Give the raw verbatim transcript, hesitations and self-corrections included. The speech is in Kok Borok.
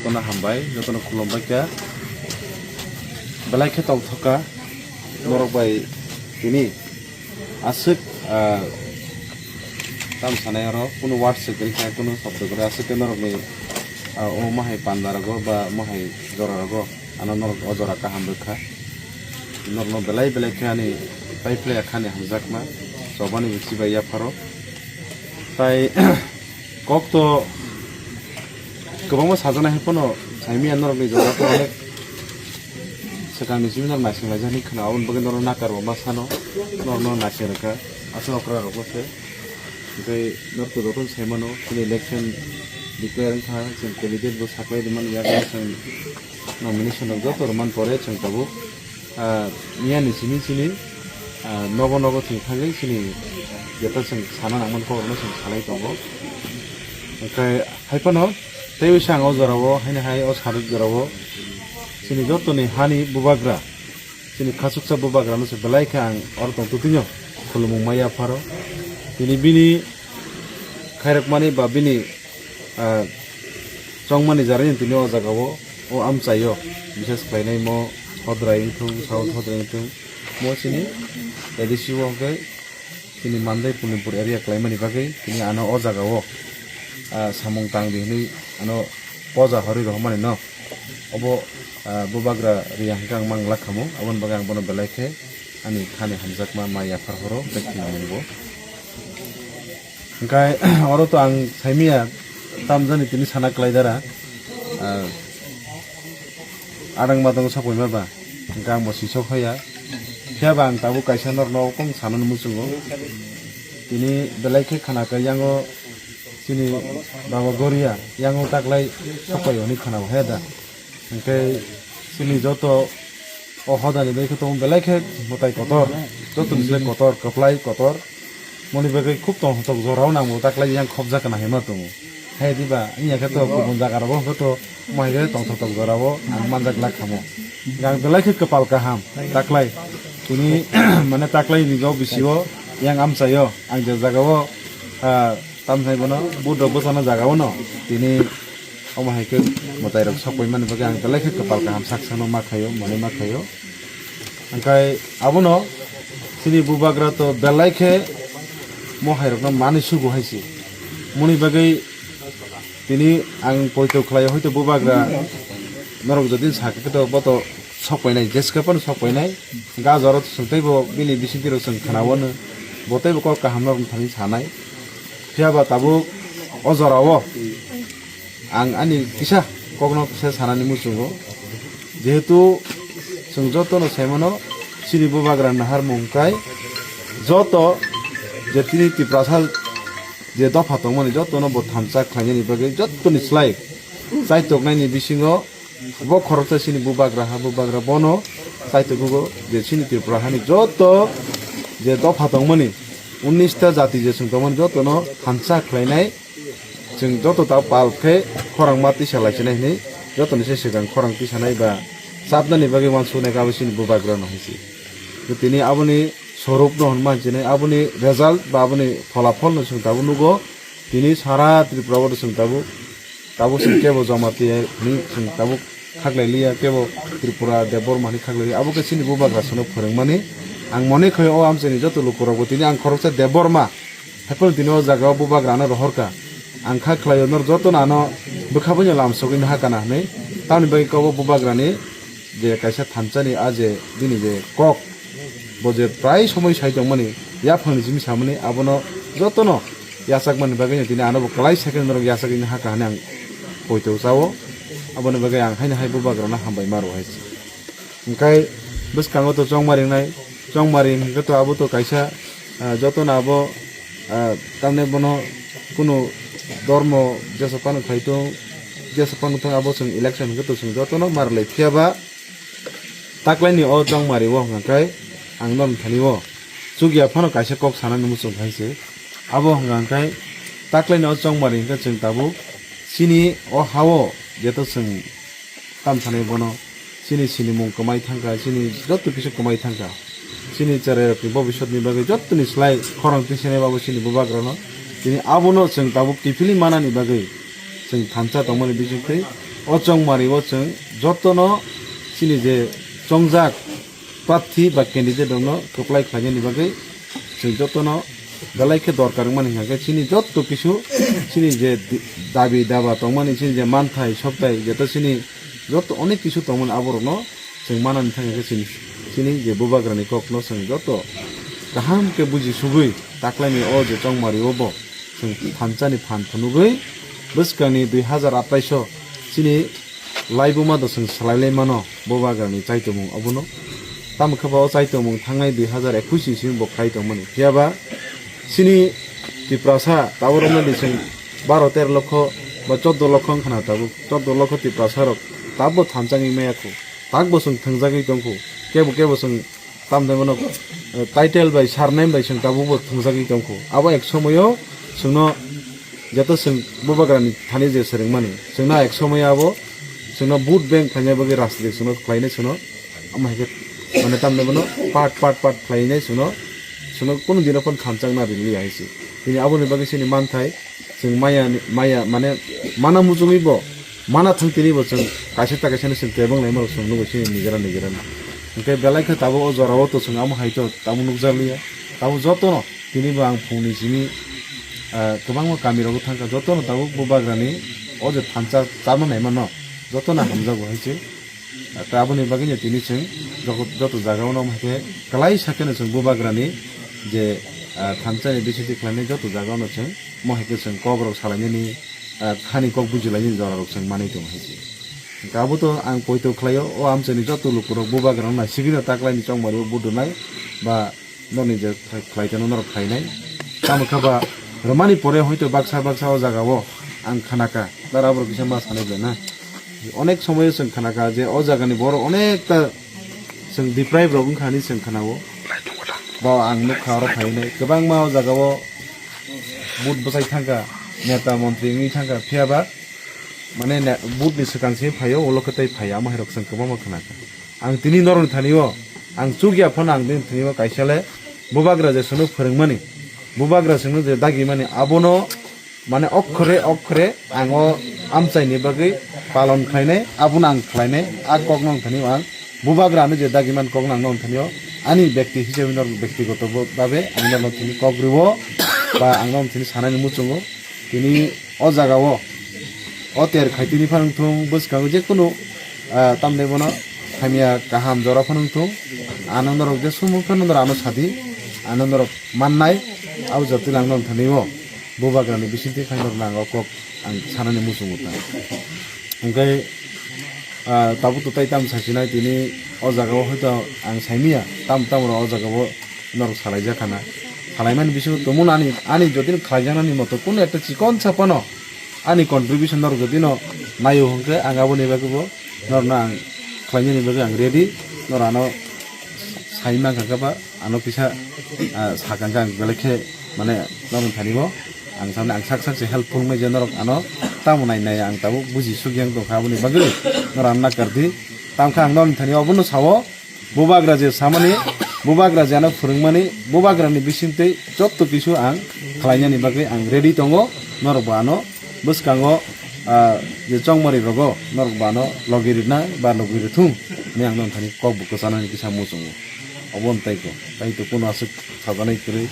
Jotono hambai, jotono khulumbai kha. Belai khe tongthok kha norok bai tini aswk, ah, tam sanai oro kunu word se kwrwi kha, kunu shobdo kwrwi, aswk khe norokni, ah, o mahai panda rogo ba mahai jora rogo ano norok o jora kaham rwkha. Norokno belai belai khe ani pai phlai kha ani hamjakma, chobani bo chibai yapharo. Tai kok to kwbangma sajana hai phano saimanya norokni jora to onek swkangni simi norok naising laijak hinwi khna, aboni bagwi norok nakar bo ma sano, norokno naising rwkha, aswk okra rokbo se. Tei norok to jotono sai mano, chini election declare wngkha, chwng candidate bo saklai rwmani yago chwng nomination rok joto rwmani pore chwng tabuk, ah, miyani simi chini, ah, nogo nogo chwng thangwi chini jeto chwng sana nangmani kokrokno chwng salai tongo. Hwnkhe hai phano tei bisa ang o jorao haino hai o sarik jorao chini jotoni hani bubagra, chini khachuksa bubagrano se belai khe ang oro tong twtwino khulumung ma yapharo. Tini bini khairokmani ba bini, ah, chongmani jarani tini o jagao, o amchaio, bises khlainai mo Hodrai wngthung, South Hodrai wngthung, mo chini A D C o hwnkhe chini Mandai Punipur area khlaimani bagwi tini ano o jagao, ah, samung tang di hinwi ano poja horwi rohormani no. Obo, ah, bubagra riya hwnkhe ang mang lakhamu, aboni bagwi ang bono belai khe ani khani hamjakma ma yaphar horo, tei khinamungbo. Hwnkhe oro to ang saimanya tamjani tini sana kwlai dara, ah, adang madang sokpaima ba, hwnkhe ang bo sisok hoya. Phiya ba ang tabuk kaisa norokno kong sanani muchungo. Tini belai khe khana khe yango chini Baba Goria yango taklai sokpai hwnwi khana bo he da. Hwnkhe chini joto o hodani bai khe tongo belai khe mwtai kotor, joto ni bai kotor, kwplai kotor. Moni bagwi khub tongthok jorao nangbo taklai yang khobjak kana hema tongo. Hai diba, wngya khe to kubun jaga rogo hwnkhe to mohai khe tongthok tok jorao ang manjak lak khamo. Ang belai khe kwpal kaham taklai. Tini mane taklai ni jok bisio yang amchaio ang je jagao, ah, tamsai bono budok bwsano jagao no tini omo hai khe mwtai rok sokpai mani bagwi ang belai khe kwpal kaham saksano ma khaio, mone ma khaio. Hwnkhe abono chini bubagra to belai khe mohairokno manwi sugo hai se. Moni bagwi tini ang poito khlai, hoito bubagra norok jodi sakhe to bo to sokpainai, jeske phano sokpainai. Ga jora to chwng teibo bini bisingtwi rok chwng khna-o no, bo teibo kok kaham norok thani sanai. Phiya ba tabuk o jorao ang ani kisa kokno kisa sanani muchungo, jehetu chwng jotono saimano chini bubagra naharmung kai joto je tini Tiprasa je dopha tongmani jotono bo thansa khlainani bagwi jotoni slai chaitoknaini bisingo bo khoroksa chini bubagra ha bubagra bono chaitokgo je chini Tripura hani joto je dopha tongmani unnish ta jati je chwng tongmani jotono thansa khlainai. Chwng joto ta pal khe khorang ma tisa laisinai hinwi jotoni se swkang khorang tisanai ba chapnani bagwi uansuknai khe abo chini bubagrano hinwi se. Tini aboni soroupno hwnma hinwi sinai, aboni result ba aboni pholapholno chwng tabuk nugo. Tini sara Tripura o chwng tabuk, tabuk chwng kebo Jamatia hinwi chwng tabuk khaklai liya, kebo Tripura Debbarma hinwi khaklai liya. Abo khe chini bubagra chwngno phwrwngmani. Ang mone khaio o amchaini joto lukurokbo tini ang khoroksa Debbarma. Haiphano tini o jaga o bubagra ano rohor kha. Ang kha khlaio, nor joto no ano bwkha buino lam sogwi naha kana hinwi. Tamoni bagwi khe obo bubagra ni je kaisa thansa ni a je bini je kok, bo je prai somoi sai tongmani, yaphang ni simi samani, abono joto no yachak mani bagwi no tini ano bo kwlai second norok yachagwi naha kha hinwi ang poito chao. Aboni bagwi ang haino hai bubagra no hambai ma rw hai. Hwnkhe bwskango to chongmari wngnai, chongmari hwnkhe to abo to kaisa, ah, jotono abo, ah, tamni bono kunu dormo jesa phano khai tong, jesa phano thang abo chwng election hwnkhe to chwng jotono mar lai phiya ba taklaini o chongmari o hwnkhe ang norok thani o chukya phano kaisa kok sanani muchung khai se. Abo hwnkhe taklaini o chongmari hwnkhe chwng tabuk chini o ha-o jeto chwng tam sanai bono. Chini sinimung kwmai thangkha, chini joto kisa kwmai thangkha. Chini cherairokni bobiswtni bagwi jotoni slai khorang tisanai babo chini bubagrano. Tini abono chwng tabuk kiphilwi manani bagwi chwng thansa tongmani bisingtwi O chongmari o chwng jotono chini je chongjak prarthi ba candidate rokno kwplai khlainani bagwi chwng jotono belai khe dorkar wngmani hwnkha khe chini jotto kisu chini je di-, dabi daba tongmani, chini je manthai sokthai, jeto chini jotto onek kisu tongmani aborokno chwng manani thangkhe chini, chini je bubagrani kokno chwng joto kaham khe buji sugwi taklaini o je chongmari o bo chwng thansa ni phan phunugwi bwskangni dui hazar athaish o chini laibuma do chwng swlailaimano bubagrani chaitomung obono. Tamo khe ba o chaitomung thangnai dui hazar ekush ni simi bo khlai tongmani. Phiya ba chini Tiprasa tabuk romnani chwng baro tero lokho ba choddo lokho wngkha na tabuk. Choddo lokho Tiprasa rok tabuk bo thansa wngwi maya kho. Tak bo chwng thwngjagwi tongkho. Kebo kebo chwng tamni bono, eh, title bai surname bai chwng tabuk bo thwngjagwi tongkho. Abo ek somoyo chwngno jeto chwng bubagrani thani je swrwngmani, chwngno ek somoyo abo chwngno vote bank khlaina bagwi rajniti chwngno khlainai chwngno. Omo hai khe mane tamni bono part, part, part khlainai chwngno, chwngno kunu dino phano thansa wngna riliya hai se. Tini aboni bagwi chini manthai, chwng maya ni, maya mane mana muchungwi bo, mana thang tini bo chwng kaisa ta kaisa ni chwng kebeng laima rok chwng nugo chini nigera nigera ni. Hwnkhe belai khe tabuk o jora o to chwng amo hai to tabuk nukjakliya. Tabuk jotono tini bo ang phungni simi, ah, kwbangma kami rogo thangkha, jotono tabuk bubagrani o je thansa charma naima no jotono hamjago hai se. Ah, ta aboni bagwi no tini chwng joto, joto jaga o no hai khe kwlai sa khe no chwng bubagrani je, ah, thansa ni bisingtwi khlainai joto jaga o no chwng mo hai khe chwng kok rok salainani, ah, khani kok bujilainani jora rok chwng manwi tongo hai se. Hwnkhe abo to ang poito khlaio, o amchaini joto lukurok bubagrano naisigwino taklaini chongmari o budunai ba nokni je khlai, khlai tongno norok khlainai. Tamo khe ba rwmani pore hoito baksa baksa o jaga o ang khanaka, dar aborok kisa ma sanai belai na. Onek somoyo chwng khanaka je o jagani borok onekta chwng deprive rok wngkha hinwi chwng khanao. Ba ang nukha oro phainai kwbangma o jaga o vote bwchai thangkha, neta montri wngwi thangkha, phiya ba mane ne-, vote ni swkang se phaio, ulo khe tei phaiya, amo hai rok chwng kwbangma khanakha. Ang tini norokni thani o, ang chukya phano ang bini thani o kaisa le bubagra je chwngno phwrwngmani, bubagra chwngno je dagimani, abono mane okhore okhore ang o amchaini bagwi palon khlainai, abono ang khlainai, a kokno ang thani o ang bubagra ano je dagiman kokno ang norokni thani o ani bekti hisabe norok bektigoto bo-, babe ang norokni thani kok rwo ba ang norokni thani sanani muchungo. Tini o jaga o, o ter khaitini phano wngthung, bwskango je kunu, ah, tamni bono hamya kaham jora phano wngthung, ano norok je sumung phano norok ano sadi, ano norok mannai, abo jotoni ang norok thani o bubagrani bisingtwi khai norok ang o kok ang sanani muchungo ta. Hwnkhe, ah, tabuk to tai tam sasinai tini o jaga o hoito ang saimanya, tam tam rok o jaga o norok salaijak khana. Salaimani bisingo tumung ani, ani jotino khlaijaknani moto kunu ekta chikon sa phano ani contribution norok jotino naio hwnkhe ang aboni bagwi bo norokno ang khlainani bagwi ang ready, norok ano sai mankha khe ba ano kisa, ah, sakang khe ang belai khe mane norokni thani bo ang samani ang sak sak se helpful wngmai je norok ano tamo nai nai ang tabuk buji suk yang tongkha aboni bagwi norok ano nakar di. Tamkhe ang norokni thani obono sao. Bubagra je samani, bubagra je ano phwrwngmani, bubagrani bisingtwi jotto kisu ang khlainani bagwi ang ready tongo, norok bo ano bwskango, ah, je chongmari rogo norok bo ano logi rina ba logi rithung hinwi ang norok thani kok bo kwchanani kisa muchungo. Obo tei ko, tei to kuno aswk sajaknai kwrwi.